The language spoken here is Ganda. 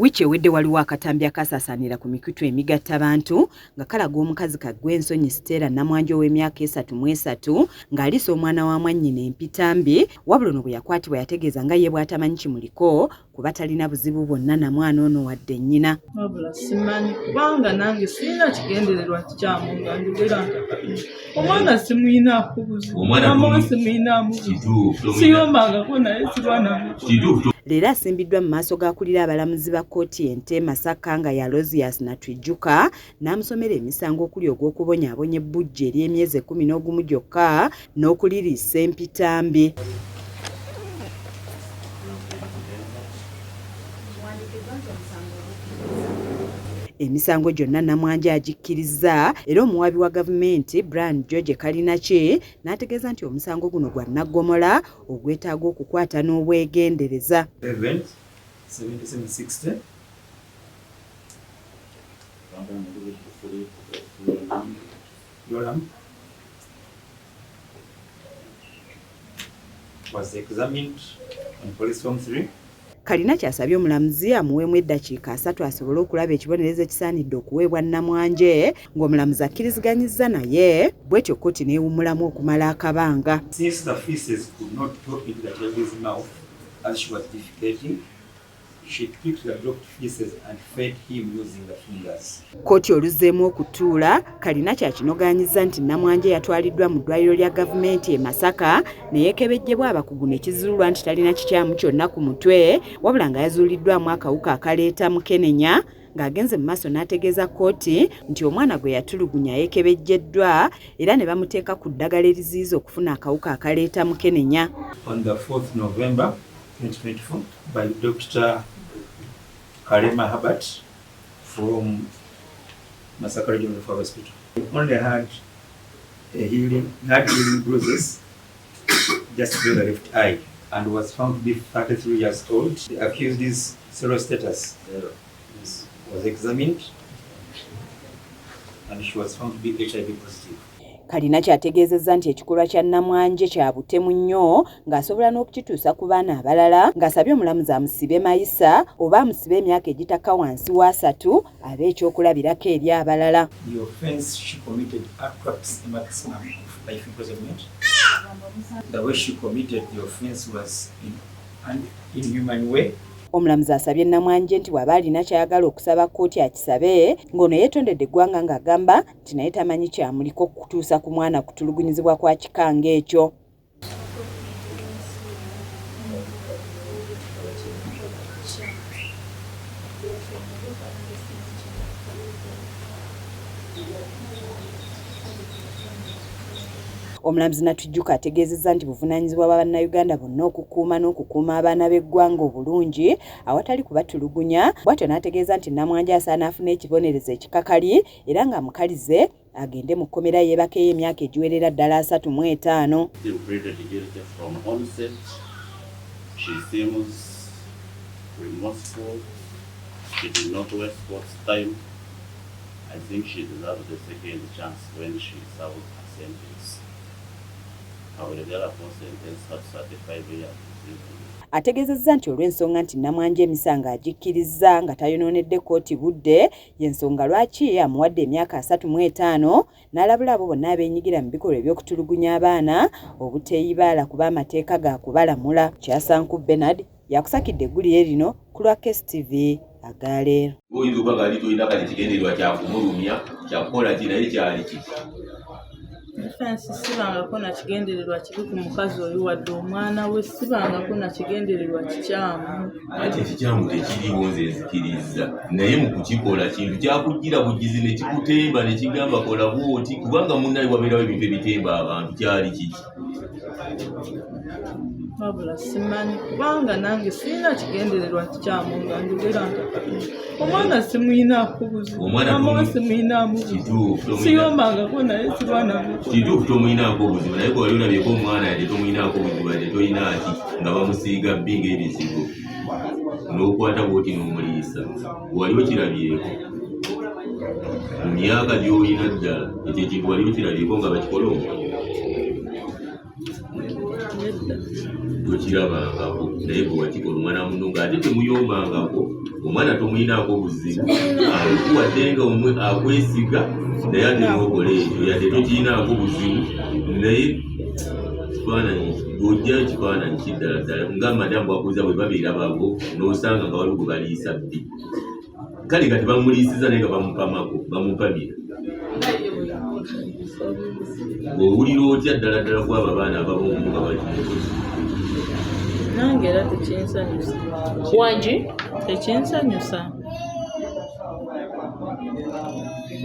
Wiiki ewedde waliwo akatambi akaasaasaanira ku mikutu emigattabantu nga kalaga omukazi Kaggwensonyi Stella Namwanje ow'emyaka 33 ng'aliisa omwana wa mwannyina empitambi, wabula ono bwe yakwatibwa yategeeza nga ye bw'atamanyi kimuliko kuba talina buzibu bwonna na mwana ono wadde nnyina. Wabula simanyi kubanga nange sirina kigendererwa kikyamu nga njogera nti omwana simuyinaako buzibu, maama we simuyinaamu buzibu, siyombangako naye sirwanangako. Leero asimbiddwa mu maaso g'akulira abalamuzi ba kkooti e Nte Masaka nga ya Aloysius Natwijuka n'amusomera emisango okuli ogw'okubonyaabonya ebbujje ery'emyezi 11 gyokka n'okuliriisa empitambi. Emisango gyonna Namwanje agikkirizza era omuwaabi wa gavumenti Brian George Kalinaki n'ategeeza nti omusango guno gwa nnaggomola ogwetaaga okukwata n'obwegendereza. Was examined on police form 3. Kalina kyasabye omulamuzi amuweemu eddakiika 30 asobole okulaba ekibonerezo ekisaanidde okuweebwa Namwanje ng'omulamuzi akkiriziganyizza naye bw'etyo kkooti n'ewummulamu okumala akabanga. Since the feces could not go into the child's mouth as she was defecating, she picked the dropped feces and fed him using the fingers. Kkooti oluzzeemu okutuula, Kalina kyakinogaanyizza nti Namwanje yatwaliddwa mu ddwaliro lya gavumenti e Masaka ne yeekebejjebwa abakugu ne kizuulwa nti talina kikyamu kyonna ku mutwe, wabula nga yazuuliddwamu akawuka akaleeta mukenenya ng'agenze mu maaso n'ategeeza kkooti nti omwana gwe yatulugunya yeekebejjeddwa era ne bamuteeka ku ddagala eriziyiza okufuna akawuka akaleeta mukenenya. On the 4th November 2024 by Dr. Karema Herbert from Masaka Regional Referral Hospital. He only had a healing, had healing bruises just below the left eye and was found to be 33 years old. The accused's serostatus was examined and she was found to be HIV positive. Kalina kyategeezezza nti ekikolwa kya Namwanje kya butemu nnyo ng'asobola n'okukituusa ku baana abalala, ng'asabye omulamuzi amusibe mayisa oba amusibe emyaka egitakka wansi wa 30 abe ekyokulabirako eri abalala. The offense she committed attracts a maximum of life imprisonment. The way she committed the offense was in an inhuman way. Omulamuzi asabye Namwanje nti bw'aba alina ky'ayagala okusaba kkooti akisabe, ng'ono yeetondedde eggwanga ng'agamba nti naye tamanyi kyamuliko kutuusa ku mwana kutulugunyizibwa kwa kika ng'ekyo. Omulamuzi Natujjuka ategeezezza nti buvunaanyizibwa bwa bannayuganda bonna okukuuma n'okukuuma abaana b'eggwanga obulungi awatali kubatulugunya, bw'atyo n'ategeeza nti Namwanje asaana afune ekibonerezo ekikakali era ng'amukalize agende mu kkomera yeebakeyo emyaka egiwerera ddala 35. Pleaded guilty from onset. She seems remorseful. She did not waste court's time. I think she deserves a second chance when she serves her sentence. I will therefore sentence her to 35 years imprisonment. Ategeezezza nti olw'ensonga nti Namwanje emisango agikkirizza nga tayonoonedde kkooti budde, y'ensonga lwaki amuwadde emyaka 35 n'alabula abo bonna abeenyigira mu bikolwa eby'okutulugunya abaana obuteeyibaala kuba amateeka ga kubalamula. Kyasanku Bernard yakusakidde eggulire lino ku lwa KSTV agaleero. Oyinza okuba nga ali tolina kati kigendererwa kya kumulumya, kya kukola ki, naye kyali kiki? Defense sibangako na kigendererwa kibi ku mukazi oyo wadde omwana we, sibangako na kigendererwa kikyamu. Anti ekikyamu tekiriwo nze nzikiriza, naye mu kukikola kintu kyakujjira bugizi ne kikutemba ne kigamba kola bw'oti, kubanga munnaye wabeerawo ebintu ebitemba abantu, kyali kiki? Wabula simanyi kubanga nange sirina kigendererwa kikyamu nga njogera nti omwana simuyinaako buzibu, maama we simuyinaamu buzibu, siyombangako naye sirwanangako. Kituufu tomuyinaako obuzibu, naye bwe wali olabyeko omwana yadde tomuyinaako buzibu, yadde tolina ki nga bamusiiga bbi ng'ebizigo n'okwata bw'oti n'omuliisa, wali okirabyeko mu myaka gy'olina ddala ekyo ekintu wali okirabyeko nga bakikola omuntu? Nedda. Tokirabangako, naye bwe wakikola omwana muno ng'ate temuyombangako, omwana tomuyinaako buzibu, akuwadde nga omwe akwesiga, naye ate n'okola ekyo yadde tokiyinaako buzibu. Naye kifaananyi bw'ojjayo kifaananyi kiddala ddala nga madamu bwakuuza bwe babeera babo n'osanga nga waliwo gwe baliisa bbi, kale nga tebamuliisiza naye nga bamupamako bamupamira, ng'owulira otya ddala ddala ku abo abaana abamu nga bali mukozi? Nange era tekinsanyusa. Wangi? Tekinsanyusa.